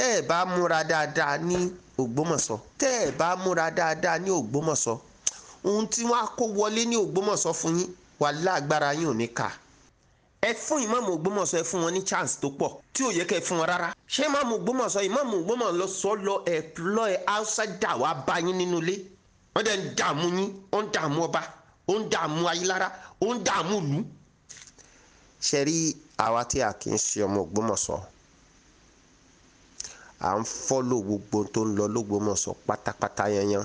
Tẹ́ ẹ̀ bá múra dáadáa ní Ògbómọ̀ṣọ́, tẹ́ ẹ̀ bá múra dáadáa ní Ògbómọ̀ṣọ́, ohun tí wọ́n á kó wọlé ní Ògbómọ̀ṣọ́ fún yín, wàhálà agbára yín ò ní kà. Ẹ fún ìmáàmù Ògbómọ̀ṣọ́, ẹ fún wọn ní chance tó pọ̀ tí ò yẹ kẹ́ ẹ fún wọn rárá. Ṣé ìmáàmù Ògbómọ̀ṣọ́, ìmáàmù Ògbómọ̀ṣọ́ lọ employ outsider wá bá yín nínú ilé, wọ́n dẹ̀ ń dààmú yín, ó ń dààmú ọba, ó ń dààmú Ayílára, ó ń dààmú ìlú. Ṣe rí àwa tí a kì í ṣe ọmọ Ògbómọ̀ṣọ́, à ń follow gbogbo tó ń lọ l'Ógbómọ̀ṣọ́ pátápátá yanyan.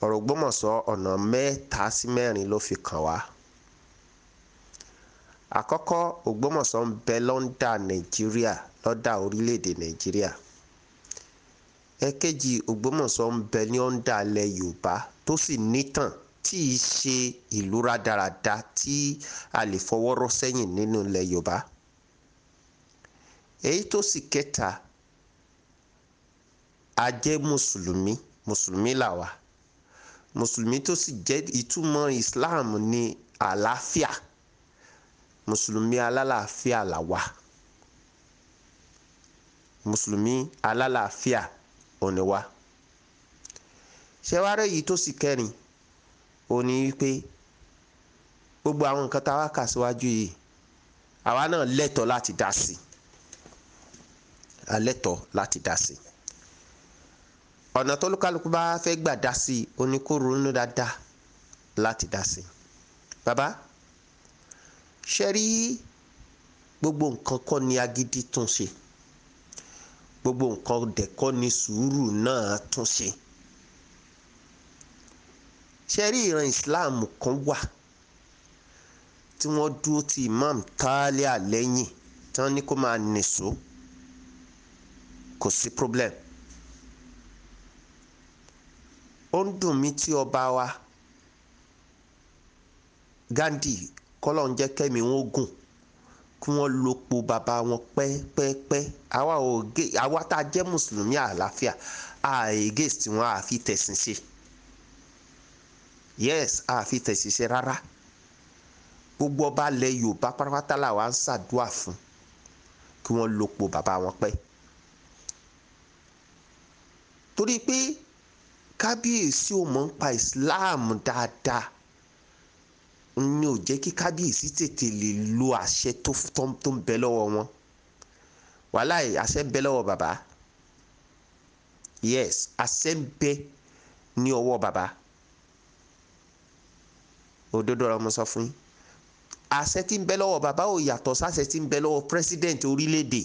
Ọ̀rọ̀ Ògbómọ̀ṣọ́ ọ̀nà 3 sí 4 ló fi kàn wá. Àkọ́kọ́, Ògbómọ̀ṣọ́ ń bẹ lọ́ndà Nàìjíríà, lọ́dà orílẹ̀-èdè Nàìjíríà. Ẹ̀kejì, Ògbómọ̀ṣọ́ ń bẹ ní ọ̀ndà ilẹ̀ Yorùbá tó sì nítàn tí í ṣe ìlú rádaràda tí a lè fọwọ́ rọ́ sẹ́yìn nínú ilẹ̀ Yorùbá. Èyí tó sì kẹta, a jẹ́ Mùsùlùmí, Mùsùlùmí là wá. Mùsùlùmí tó sì jẹ́ ìtumọ̀ Islam ní àlàáfíà. Mùsùlùmí alálàáfíà là wá. Mùsùlùmí alálàáfíà òní wá. Ṣé wàá rí èyí tó sì kẹrin? Ó ní wípé gbogbo àwọn nǹkan tá a wá kà síwájú yìí, àwa náà lẹ́tọ̀ọ́ láti dá sí. A lẹ́tọ̀ọ́ láti dá sí. Ọ̀nà tó lúkálùkù bá fẹ́ gbà dá sí, ó ní kó ronú dáadáa láti dá sí. Bàbá, ṣé rí gbogbo nǹkan kọ́ ni agídí tún ṣe? Gbogbo nǹkan dẹ̀ kọ́ ni sùúrù náà tún ṣe. Ṣé rí ìran Islam kan wà tí wọ́n dúró ti Imam Talia lẹ́yìn tí wọ́n ní kó máa nìṣó, kò sí problem. Ó ń dùn mí tí ọba wa Gandhi kọ́lọ́ ń jẹ́ kẹ́mi wọn gùn kí wọ́n lòpọ̀ bàbá wọn pẹ́pẹ́pẹ́. Àwa ò gé, àwa tá a jẹ́ Mùsùlùmí àlàáfíà, a against wọn, a fi tẹ̀sìn ṣe. Yes, a fi tẹ̀sìn ṣe rárá. Gbogbo ọba ilẹ̀ Yorùbá pátápátá làwa ń ṣàdúà fún kí wọ́n lòpọ̀ bàbá wọn pẹ́. Torí pé kábíyèsí ò mọ̀ ń pa Islam dáadáa ni ò jẹ́ kí kábíyèsí tètè lè lo àṣẹ tó ń bẹ lọ́wọ́ wọn. Wàláì, àṣẹ ń bẹ lọ́wọ́ bàbá. Yes, àṣẹ ń bẹ ní ọwọ́ bàbá. Òdodo ọ̀rọ̀ mo sọ fún yín. Àṣẹ tí ń bẹ lọ́wọ́ bàbá ò yàtọ̀ sáṣẹ tí ń bẹ lọ́wọ́ president orílẹ̀-èdè.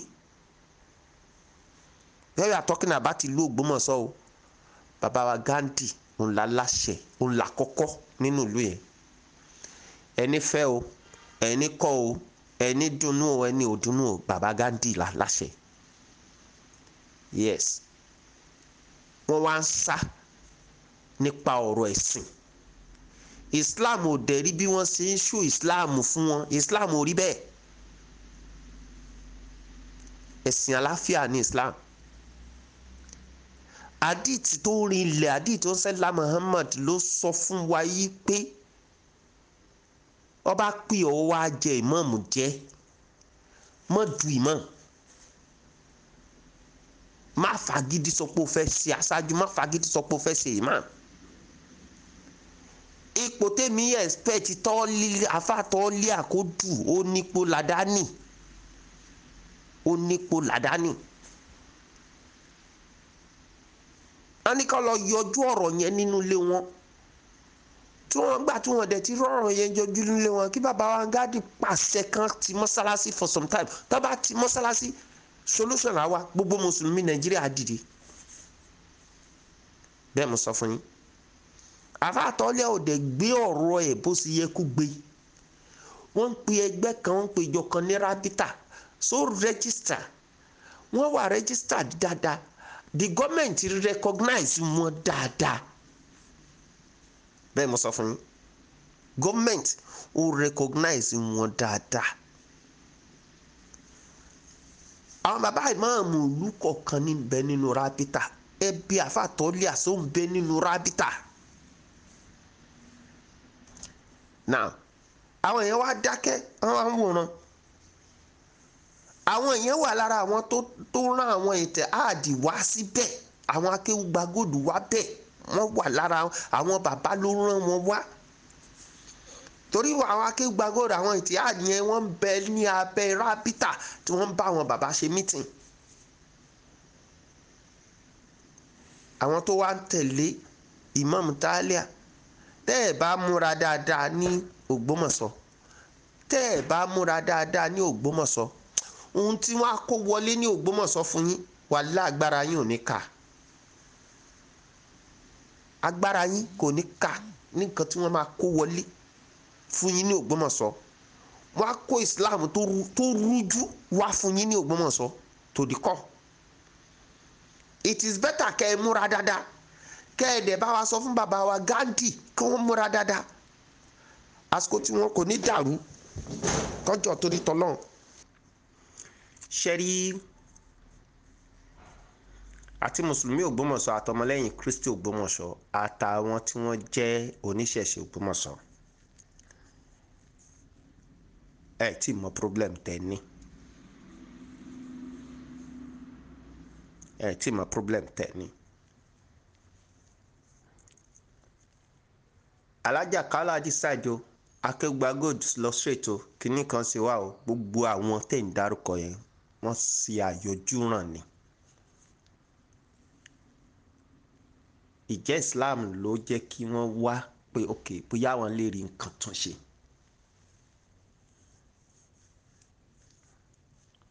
We are talking about ìlú Ògbómọ̀ṣọ́ o. Bàbá wa Gandhi òun la láṣẹ, òun la kọ́kọ́ nínú ìlú yẹn. Ẹni fẹ́ o, ẹni kọ̀ o, ẹni dùnnú o, ẹni ò dùnnú o, bàbá Gandhi la láṣẹ. Yes. Wọ́n wá ń sá nípa ọ̀rọ̀ ẹ̀sìn. Islam ò dẹ̀ rí bí wọ́n ṣe ń ṣó Islam fún wọn. Islam ò rí bẹ́ẹ̀. Ẹ̀sìn àlàáfíà ní Islam. Hadith tó rinlẹ̀, hadith tó ń sẹ́lá Muhammad ló sọ fún wa yí pé ọba pè ọ́ wá jẹ ìmáàmù jẹ́, mọ́ du ìmáàmù, má fagídí sọ pé o fẹ́ ṣe aṣáájú, má fagídí sọ pé o fẹ́ ṣe ìmáàmù. Ipò tèmi expect tọ́lí afátọ́lí àkódù ó nípò làdáni, ó nípò làdáni. Wọ́n ní ká lọ yọjú ọ̀rọ̀ yẹn nínú ilé wọn. Tí wọ́n gbà tí wọ́n dẹ̀ ti rọ̀rọ̀ yẹn yọjú nínú ilé wọn, kí bàbá wa Gandhi pàṣẹ kan ti mọ́sálásí for some time. Tó bá ti mọ́sálásí, solution àwa gbogbo Mùsùlùmí Nàìjíríà dìde. Bẹ́ẹ̀ mo sọ fún yín. Àfáàtọ́lẹ̀ ò dẹ̀ gbé ọ̀rọ̀ ẹ̀ bó ṣe yẹ kó gbé. Wọ́n ń pe ẹgbẹ́ kan, wọ́n ń pe ìjọ kan ní Rabita. So register. Wọ́n wà registered dáadáa. The government recognize wọn dáadáa. Bẹ́ẹ̀ mo sọ fún yín. Government ó recognize wọn dáadáa. Àwọn bàbá ìmáàmù ìlú kọ̀ọ̀kan ní bẹ nínú Rabita. Ẹbí àfáàtọ́lẹ̀ àṣọ ń bẹ nínú Rabita. Now, àwọn èèyàn wá dákẹ́, wọ́n wá ń wòran. Àwọn èèyàn wà lára àwọn tó rán àwọn ètò àdì wá síbẹ̀, àwọn akéwùgbà gòdù wá bẹ̀, wọ́n wà lára àwọn bàbá ló rán wọn wá. Torí àwọn akéwùgbà gòdù, àwọn ètò àdì yẹn wọ́n ń bẹ ní abẹ́ rábítà tí wọ́n ń bá àwọn bàbá ṣe mítìn. Àwọn tó wá ń tẹ̀lé Imam Talia, tẹ́ ẹ̀ bá múra dáadáa ní Ògbómọ̀ṣọ́, tẹ́ ẹ̀ bá múra dáadáa ní Ògbómọ̀ṣọ́, ohun tí wọ́n á kó wọlé ní Ògbómọ̀ṣọ́ fún yín, wàhálà agbára yín ò ní ká. Agbára yín kò ní ká ní nǹkan tí wọ́n máa kó wọlé fún yín ní Ògbómọ̀ṣọ́. Wọ́n á kó Islam tó rújú wá fún yín ní Ògbómọ̀ṣọ́ tòdí kọ́. It is better kẹ́ ẹ múra dáadáa, kẹ́ ẹ dẹ̀ bá wa sọ fún bàbá wa Gandhi kí wọ́n múra dáadáa. Àsìkò tí wọn kò ní dàrú kọjọ torí tọlọ́run. Ṣẹ́rí àti mùsùlùmí Ògbómọ̀ṣọ́, àtọmọlẹ́yìn Kristi Ògbómọ̀ṣọ́, àtàwọn tí wọ́n jẹ́ oníṣẹ̀ṣe Ògbómọ̀ṣọ́, ẹ tí mọ problem tẹ ní, ẹ tí mọ problem tẹ ní. Alájà Kálá Àdìsájò, Akéwùgbà Gold lọ straight o, kínní kan ṣe wá o, gbogbo àwọn tẹ̀ ń dárúkọ yẹn wọ́n ṣe àyọjú ràn ni. Ìjẹ́ Islam ló jẹ́ kí wọ́n wá pé ok, bóyá àwọn lè rí nǹkan tún ṣe.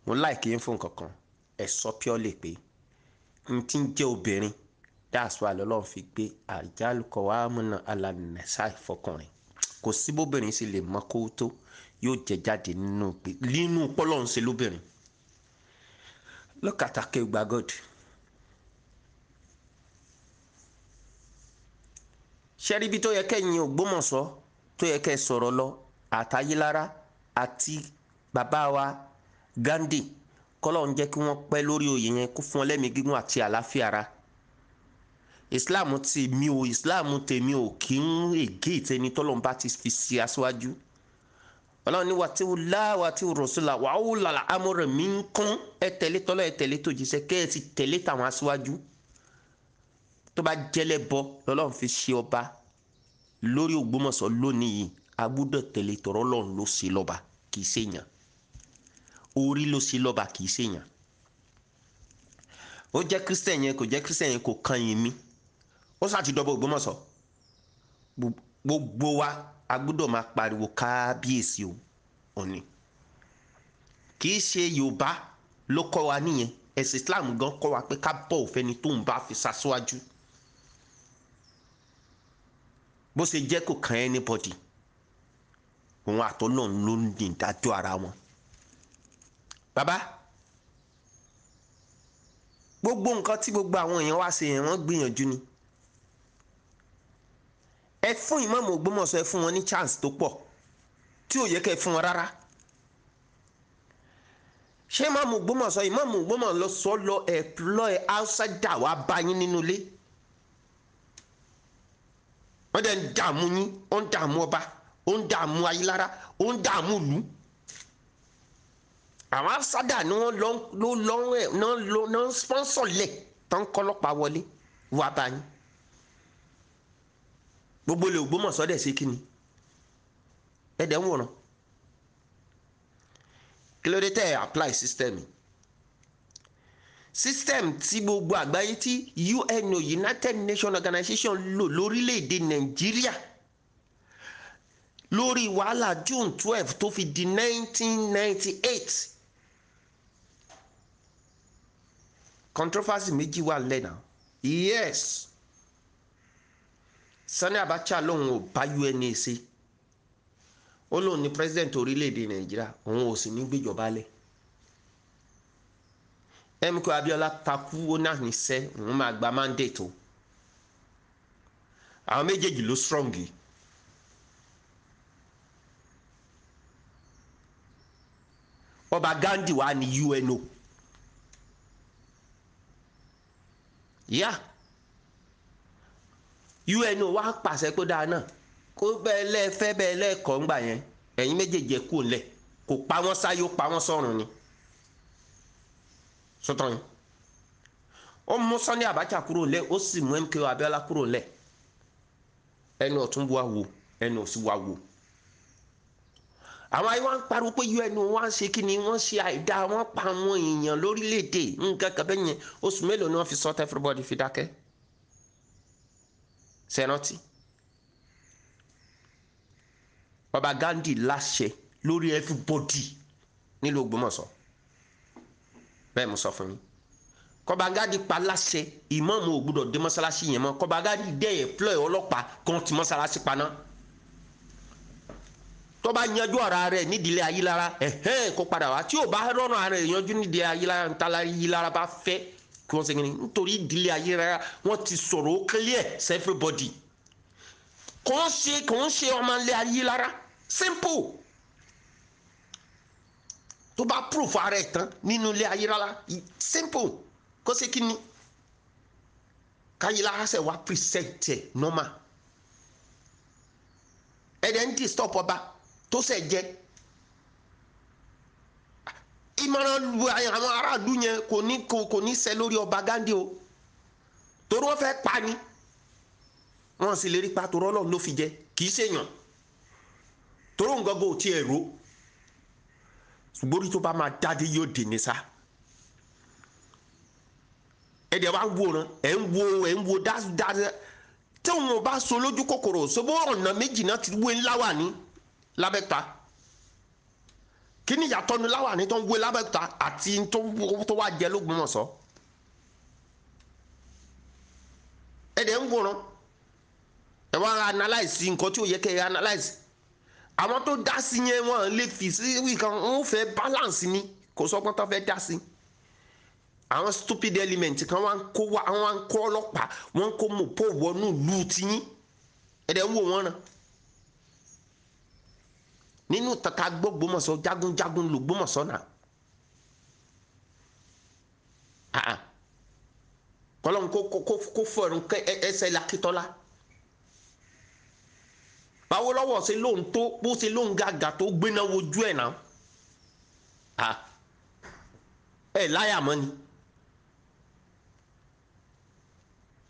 Mo láìkí yín fún nǹkan kan, ẹ sọ purely pé n ti ń jẹ́ obìnrin, that's why l'Ọlọ́run fi gbé àjálùkọ wa múná alánẹ̀sà ìfọkùnrin. Kò sí bóbìnrin sì lè mọ kó tó yóò jẹ jáde nínú pé nínú pọ́lọ́run ṣe lóbìnrin. Look at Akéwùgbà Gold. Ṣẹ́rí bí tó yẹ kẹ́yìn Ògbómọ̀ṣọ́ tó yẹ kẹ́ sọ̀rọ̀ lọ, àtayélára àti bàbá wa Gandhi, kọ́lọ́run jẹ́ kí wọ́n pẹ́ lórí oyè yẹn, kó fún ọ lẹ́mìí gígùn àti àlàáfíà ara. Islam ti mi o, Islam tèmi ò kí ń ègé ìtẹni tọ́lọ́run bá ti fi ṣe aṣáájú. Ọlọ́run ní wà tí ó lá wà tí ó rọ̀ṣọ́là wà ó làlà amọ̀rẹ̀ mi ń kún, ẹ tẹ̀lé tọ́lọ́, ẹ tẹ̀lé tó jíṣẹ́, kẹ́ ẹ ti tẹ̀lé tàwọn aṣáájú. Tó bá jẹ́lẹ̀ bọ́ lọ́lọ́run fi ṣe ọba lórí Ògbómọ̀ṣọ́ lónìí yìí, a gbúdọ̀ tẹ̀lé tọ̀rọ̀ Ọlọ́run ló ṣe lọ́ba kì í ṣèyàn. Orí ló ṣe lọ́ba kì í ṣèyàn. Ó jẹ́ Christian yẹn, kò jẹ́ Christian yẹn, kò kan yín mi. Ó sá ti dọ́bọ̀ Ògbómọ̀ṣọ́. Gbogbo wa a gbúdọ̀ máa pariwo kábíyèsí o òní. Kì í ṣe Yorùbá ló kọ́ wa nìyẹn. Ẹ̀sìn Islam gan kọ́ wa pé ká bọ̀ òfẹ́ni tó ń bá fi ṣaṣíwájú. Bó ṣe jẹ́ kò kan anybody. Òun àtọ́lọ́run ló ń ní ìdájọ́ ara wọn. Bàbá, gbogbo nǹkan tí gbogbo àwọn èèyàn wá ṣe yẹn, wọ́n gbìyànjú ni. Ẹ fún Ìmáàmù Ògbómọ̀ṣọ́, ẹ fún wọn ní chance tó pọ̀ tí ò yẹ kẹ́ ẹ fún wọn rárá. Ṣé Ìmáàmù Ògbómọ̀ṣọ́, Ìmáàmù Ògbómọ̀ṣọ́ lọ employ outsider wá bá yín nínú ilé? Wọ́n dẹ̀ ń dààmú yín, ó ń dààmú ọba, ó ń dààmú Ayílára, ó ń dààmú ìlú. Àwọn outsider ni wọ́n lọ lọ lọ sponsor lẹ̀ tán kọ́lọ́pàá wọlé wá bá yín. Gbogbo ilé Ògbómọ̀ṣọ́ dẹ̀ ṣe kíni? Ẹ dẹ̀ ń wòran. Kí ló dé tẹ́ ẹ apply system yìí? System tí gbogbo àgbáyé tí UNO, United Nations Organization, lò lórílẹ̀‐èdè Nàìjíríà lórí wàhálà June 12 tó fi di 1998. Controversy méjì wà lẹ́nà. Yes, Sani Abacha lòun ò bá UNA ṣe, ó lóun ní president orílẹ̀‐èdè Nàìjíríà, òun ò sì ní gbéjọba lẹ̀. MK Abiola takú, ó náà ní sẹ́ òun máa gba mandate o. Àwọn méjèèjì ló strong yìí. Ọba Gandhi wà ní UNO. Yeah. UNO wá pàṣẹ pé dáa náà kó bẹ́ẹ̀ lẹ́ẹ̀fẹ́ bẹ́ẹ̀ lẹ́ẹ̀kọ́ ńgbà yẹn, ẹ̀yin méjèèjì ẹ̀ kú ńlẹ̀, kò pa wọ́n sáyé, ó pa wọ́n sọ́run ni. Sọ́tàn yín ó mú Sani Abacha kúrò ńlẹ̀, ó sì mú MKO Abiola kúrò ńlẹ̀. Ẹnu ọ̀tún wá wò, ẹnu òsì wá wò. Àwọn ayé wa ń pariwo pé UN wa ń ṣe kí ni, wọ́n ṣe àìdá, wọ́n pa àwọn èèyàn lórílẹ̀‐èdè nǹkan kan bẹ́ẹ̀ yẹn. Oṣù mélòó ni wọ́n fi sọ everybody fi dákẹ́? Ṣèrántí Baba Gandhi láṣẹ lórí everybody nílùú Ògbómọ̀ṣọ́. Bẹ́ẹ̀ mo sọ fún yín, Kọba Gandhi pa láṣẹ, ìmáàmù ò gbúdọ̀ dé mọ́sálásí yẹn mọ́. Kọba Gandhi dẹ́ ẹ̀plọ́ ọlọ́pàá kan ti mọ́sálásí paná. Tó bá yanjú ọ̀rọ̀ rẹ̀ nídìílé Ayílára, ẹ̀hẹ́n, kó padà wá. Tí ò bá rọrùn ara rẹ̀ yanjú nídìílé Ayílára, ntàlá Ayílára bá fẹ́ kí wọ́n segin ní, nítorí ìdílé Ayílára wọ́n ti sọ̀rọ̀, ó clear sí everybody. Kò ń ṣe ọmọ ilé Ayílára, simple. Tó bá proof ara ẹ̀ tán nínú ilé Ayílára, simple, kó ṣe kí ni káyílára ṣe wá present ẹ̀ normal. Ẹ̀dẹ̀ ń disturb ọba tó ṣẹ̀ jẹ́. Ìmọ̀ràn àwọn aráàlú yẹn kò ní ṣẹ lórí ọba Gandhi o, torí wọ́n fẹ́ pa ni, wọ́n sì lè rí pa, torí Ọlọ́run ló fi jẹ, kì í ṣèyàn, torí òun gangan ò tiẹ̀ rò. Ṣùgbọ́n orí tó bá máa dáadé yóò dè ní sá. Ẹ̀dẹ̀ wá ń wòran, ẹ̀ ń wo dáadáa. Tí òun ò bá so lójú kòkòrò ṣòbó, ọ̀nà méjì náà ti wé ńlá wà ní lábẹ́ta. Kí ni ìyàtọ̀ nu láwàní tó ń wé lábẹ́ta àti tó wá jẹ lÓgbómọ̀ṣọ́? Ẹ̀dẹ̀ ń wòran, ẹ̀ wá analyse nǹkan tí ò yẹ kẹ́ ẹ analyse. Àwọn tó dá sí yẹn, wọ́n lè fi sí wíkan, wọ́n fẹ́ balance ni, kò sọ́gbọ́n tó fẹ́ dá sí. Àwọn stupid element kan wọ́n kó wá, wọ́n kó ọlọ́pàá, wọ́n kó mọ̀pọ̀ wọnú ìlú tiyín. Ẹ̀dẹ̀ ń wò wọ́n ràn nínú tata gb'Ógbómọ̀ṣọ́, jagunjagun l'Ògbómọ̀ṣọ́ náà. Kọlọ́n kó fọ̀rùn ẹsẹ̀ lakitọ́lá. Báwo lọ́wọ́ ṣe lóhun tó bó ṣe lóhun gàgà tó gbéná wojú ẹ̀ náà? Ẹ láyà mọ́ ni.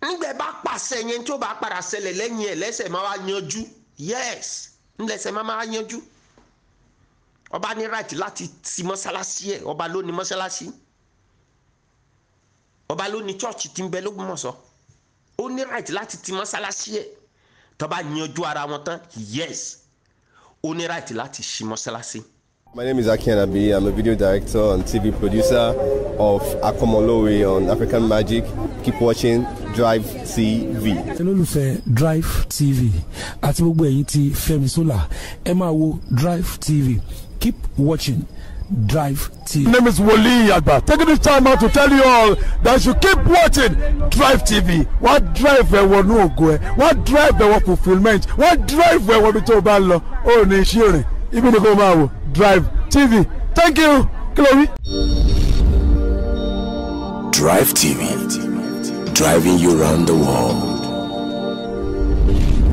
Nígbà bá pàṣẹ yẹn, tí ó bá padà ṣẹlẹ̀ lẹ́yìn ẹ̀, lẹ́sẹ̀ máa wá yanjú. Yes, ńlẹ́sẹ̀ máa wá yanjú. Ọba ní right láti ti mọ́sálásí ẹ̀. Ọba ló ní mọ́sálásí, ọba ló ní church tí ń bẹ l'Ógbómọ̀ṣọ́. Ó ní right láti ti mọ́sálásí ẹ̀. Tó bá yanjú ara wọn tán, yes, ó ní right láti ṣí mọ́sálásí. My name is Aki Anabi. I'm a video director and TV producer of Akomolowe on African Magic. Keep watching Drive TV. Olólùfẹ́ Drive TV àti gbogbo ẹ̀yin tí Fẹ́mi Sola, ẹ máa wo Drive TV. Keep watching Drive TV. My name is Wole Agba. Taking this time out to tell you all that you keep watching Drive TV. Wọ́n drive ẹ wọnú ògo ẹ, wọ́n drive ẹ wọ fulfilment, wọ́n drive ẹ wọ ibi tó o bá lọ. Ó ní iṣẹ́ rìn, ibi ni kò máa wò Drive TV. Thank you. Kí ló wí? Drive TV, driving you round the world.